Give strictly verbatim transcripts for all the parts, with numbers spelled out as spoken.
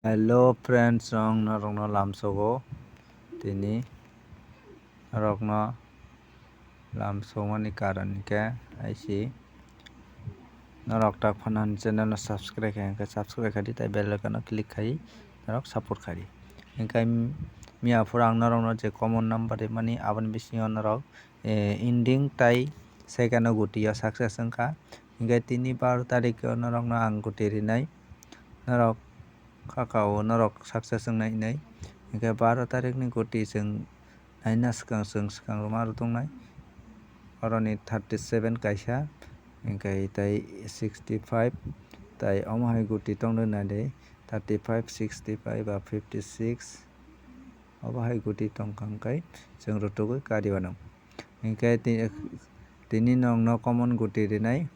Hello friends, ang norokno lamsogo. Tini norokno lamsokmani karon hinkhe aisi norok tak phano ani channel no subscribe khai, hinkhe subscribe khai di, tai bell icon no click khai norok support khai di. Hinkhe miya phuru ang norokno je common number rimani, aboni bisingo norok, eh, ending tai second o guti o success wngkha. Hinkhe tini baro tarikh o norokno ang guti rinai, norok kaka o norok success wngnai hinwi. Hinkhe baro tarikhni guti chwng naina swkang, chwng swkang rwma rw tongnai. Oroni thirty seven kaisa, hinkhe tai sixty five, tai omo hai guti tongwi naidi, thirty five, sixty five ba fifty six. Obo hai guti tongkha hwnkhe chwng rwtugwi kari uanw. Hinkhe ti-, tini nokno common guti rinai,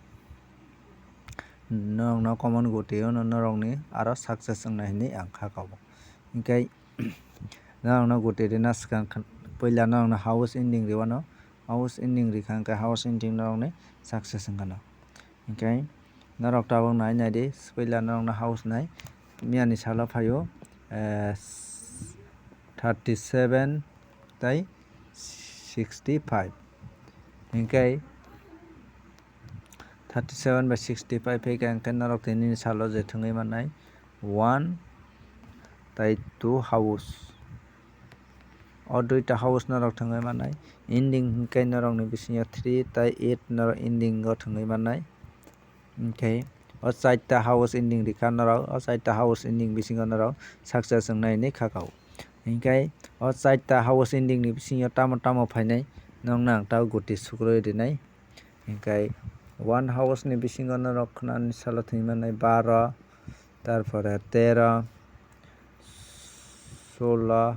nokno common guti ono norokni aro success wngnai hinwi ang kha kao. Hinkhe norokno guti rina swkang kha-, puila norokno house ending riwano, house ending rikha hinkhe house ending norokni success wngkha. Hinkhe norok tabuk nai nai di, puila norokno house nai, miyani salo phaio, eh, thirty seven tai sixty five. Hinkhe thirty seven bai sixty five phaikha, hinkhe norok tini salo je thwngwi mannai one tai two house. O duita house norok thwngwi mannai. Ending hinkhe norokni bisingo three tai eight norok ending o thwngwi mannai. Hinkhe o chaita house ending rikha norok, o chaita house ending bisingo norok success wngnai hinwi kha kao. Hinkhe o chaita house ending ni bisingo tamo tamo phainai, nokno ang tabuk guti sukrui rinai. Hinkhe one house ni bisingo norok khwnani salo thwngwi mannai baro, tarpore tero, solo,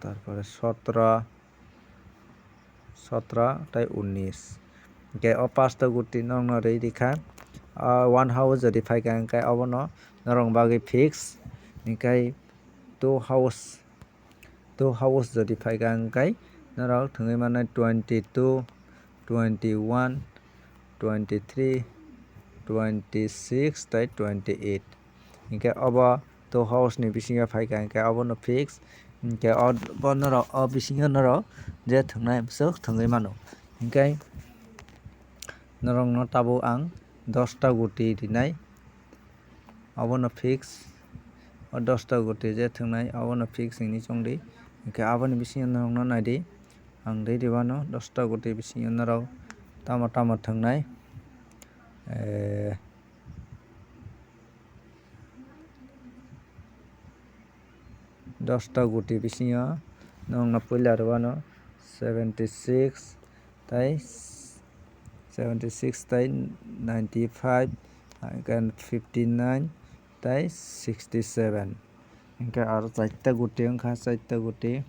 tarpore sotro, sotro tai unis. Hinkhe o pasta guti nokno rwi rikha, o one house jodi phaikha hinkhe obono norokni bagwi fix. Hinkhe two house, two house jodi phaikha hinkhe norok thwngwi mannai twenty two, twenty one, twenty three, twenty six tai twenty eight. Hinkhe obo two house ni bisingo phaikha hinkhe obono fix. Hinkhe o, bo norok o bisingo norok je thwngnai bwswk thwngwi mano. Hinkhe norokno tabuk ang dosta guti rinai, obono fix. O dosta guti je thwngnai obono fix hinwi chongdi. Hinkhe aboni bisingo norokno naidi, ang rwi rwmano dosta guti bisingo norok tamo tamo thwngnai. Eh, dosta guti bisingo nokno puila rwmano seventy six tai seventy six tai ninety five, hinkhe fifty nine tai sixty seven. Hinkhe aro chaita guti wngkha, chaita guti.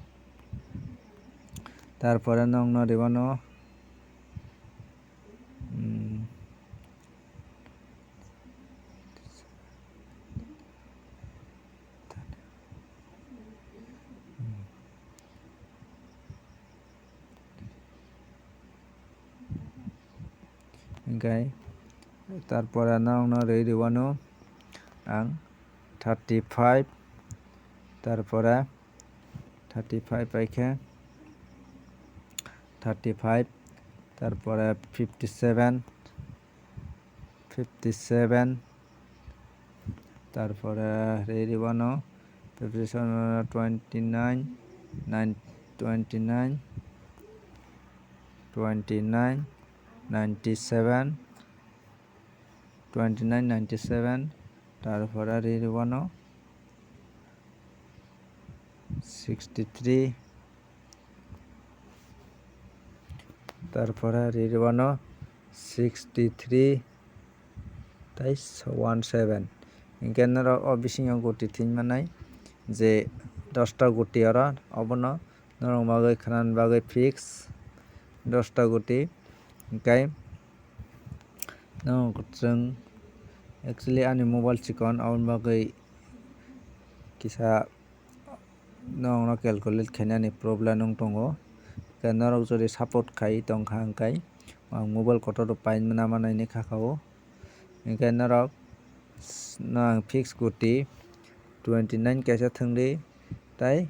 Tarpore nokno rwmano, mm, hinkhe tarpore nokno rwi rwmano ang thirty five, tarpore thirty five paikhe thirty five, tarpore fifty seven, fifty seven, tarpore riri wano fifty seven, twenty nine, nine, twenty nine, twenty nine, ninety seven, twenty nine, ninety seven, tarpore riri wano sixty three, tarpore riri wano sixty three tai one seven. Hinkhe norok o bisingo guti thwngmanai je dosta guti oro, obono norok bagwi khwnani bagwi fix dosta guti. Hinkhe norok chwng actually ani mobile chikon, aboni bagwi kisa norokno calculate khainani problem wng tongo. Hinkhe norok jodi support khai tongkha hinkhe ang mobile kotor rok paimana manai ni kha kao. Hinkhe norok Nang fix guti twenty nine kaisa thwngdi, tai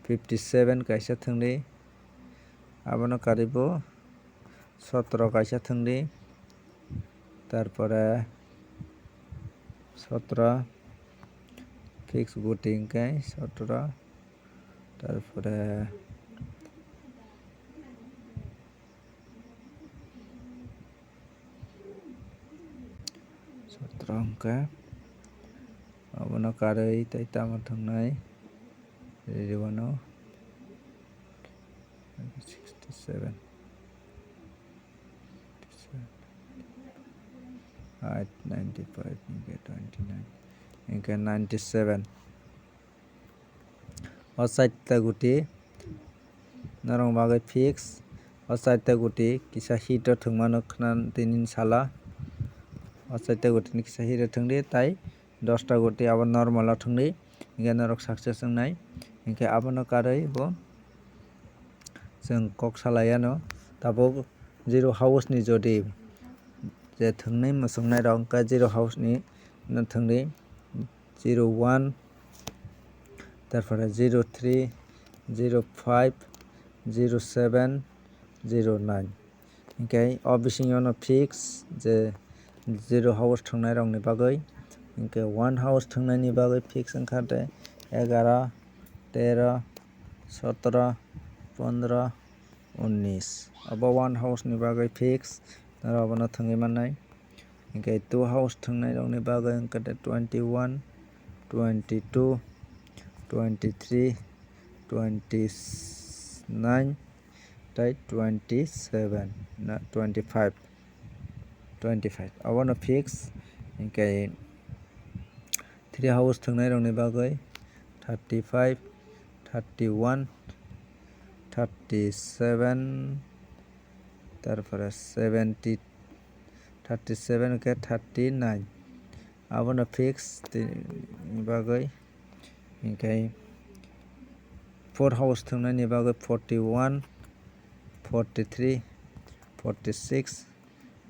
fifty seven kaisa thwngdi, abono karwi bo sotro kaisa thwngdi, tarpore sotro fix guti hwnkhe sotro, tarpore sotro hwnkhe abono karwi tei tamo thwngnai riri wano sixty seven, eight ninety five hwnkhe twenty nine hwnkhe ninety seven. O chaita guti norok bagwi fix. O chaita guti kisa hit o thwngmano khna tini sala. O chaita guti ni kisa hit o thwngdi, tai dosta guti abo normal o thwngdi. Hinkhe norok success wngnai. Hinkhe abono karwi bo chwng kok salaiano. Tabuk zero house ni jodi je thwngnai mwswknai rok, hwnkhe zero house ni no thwngdi. Zero one, tarpore zero three, zero five, zero seven, zero nine. Hinkhe o bisingo no fix je zero house thwngnai rokni bagwi, hinkhe one house thwngnaini bagwi fix wngkha de egaro, tero, sotro, pondro, unis. Abo one house ni bagwi fix, norok abono thwngwi mannai. Hinkhe two house thwngnai rokni bagwi wngkha de twenty one, twenty two, twenty three, twenty nine, tei twenty seven na twenty five, twenty five. Abono fix. Hinkhe three house thwngnai rokni bagwi thirty five, thirty one, thirty seven, tarpore seventy, thirty seven khe thirty nine. Abono fix tini bagwi. Hinkhe four house thwngnaini bagwi forty one, forty three, forty six,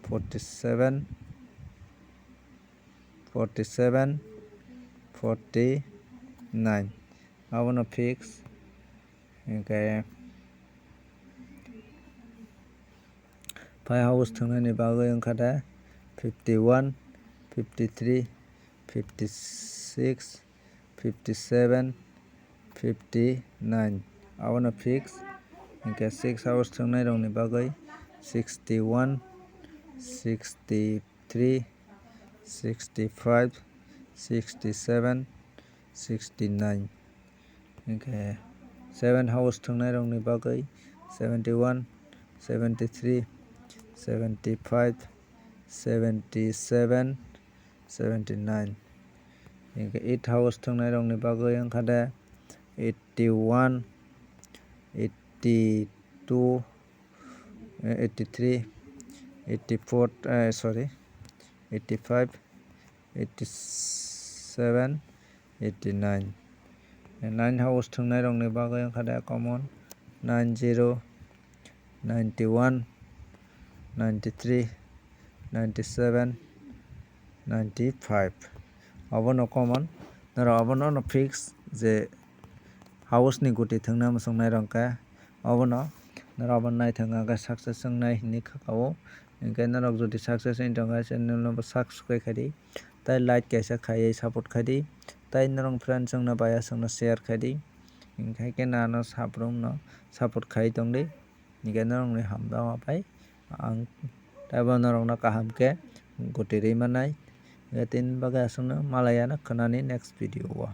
forty seven, forty seven, forty nine. Abono fix. Hinkhe five house thwngnaini bagwi wngkha de fifty one, fifty three, fifty six, fifty seven, fifty nine. Abono fix. Hinkhe six house thwngnai rokni bagwi sixty one, sixty three, sixty five, sixty seven, sixty nine. Hinkhe seven house thwngnai rokni bagwi seventy one, seventy three, seventy five, seventy seven, seventy nine. Hinkhe eight house thwngnai rokni bagwi wngkha de eighty one, eighty two, eighty three, eighty four, eh, sorry, eighty five, eighty seven, eighty nine. Nine house thwngnai rokni bagwi wngkha de common nine zero, ninety one, ninety three, ninety seven, ninety five. Obono common. Norok obono no fix je house ni guti thwngna muchungnai rok khe obono norok obo naithok hwnkhe success wngnai hinwi kha o. Hinkhe norok jodi success wngwi tongkha channel no bo subscribe khai di, tei like kaisa khaiwi support khai di, tei norok friends wngno bai aswkno share khai di. Hinkhe khe nano sabrumno support khai tongdi. Hinkhe norokni hamjakma bai ang teibo norokno kaham khe gotwi rwi mannai. Hinkhe tini bagwi aswkno malaiya no khwnani next video o.